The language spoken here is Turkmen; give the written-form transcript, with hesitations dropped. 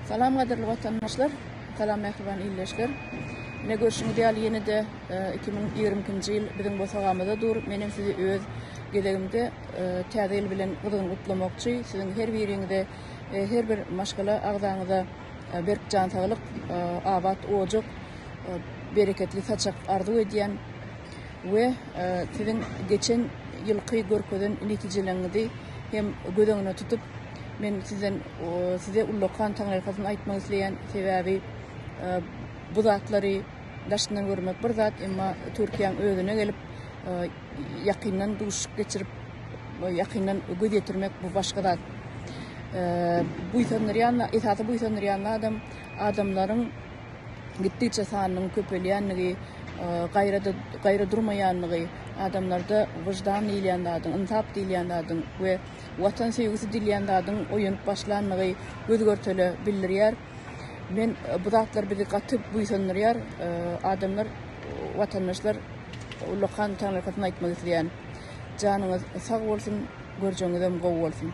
Salam gadyrly watandaşlar, salam mähriban ildeşler. Ine görşüňiz ýaly ýene-de 2022-nji ýyl biziň bosagamyzda dur. Menem sizi öz gezegimde täze ýyl bilen gyzgyn gutlamakçy. Siziň her biriňize, her bir maşgala agzaňyza berk jan saglyk, abat ojak, bereketli saçak arzuw edýän we siziň geçen ýylky görkezen netijeleriňizi hem göz öňüne tutup, Men sizden size ullakan taňryýalkasyn aýtmak isleýän, sebäbi bu zatlary daşyndan görmek bir zat, emma Türkiýäň özüne gelip ýakyndan duşuşyk geçirip, ýakyndan göz ýetirmek bu başga zat. Buýsandyrýan, esasy buýsandyrýan zadam adamlaryň gitdigiçe sanynyň köpelýänligi, gaýrada gaýra durmaýanlygy, adamlarda wyždan diýilýän zadyň, ynsap diýilýän zadyň we Watan söýgüsi diýilýän zadyň oýanyp başlanlygy göz-görtele bildirýär. Men bu zatlar bizi gaty buýsandyrýar. Adamlar, watandaşlar ullakan taňryýalkasyn aýtmak isleýän. Janyňyz sag bolsun, görjegiňizem gowy bolsun.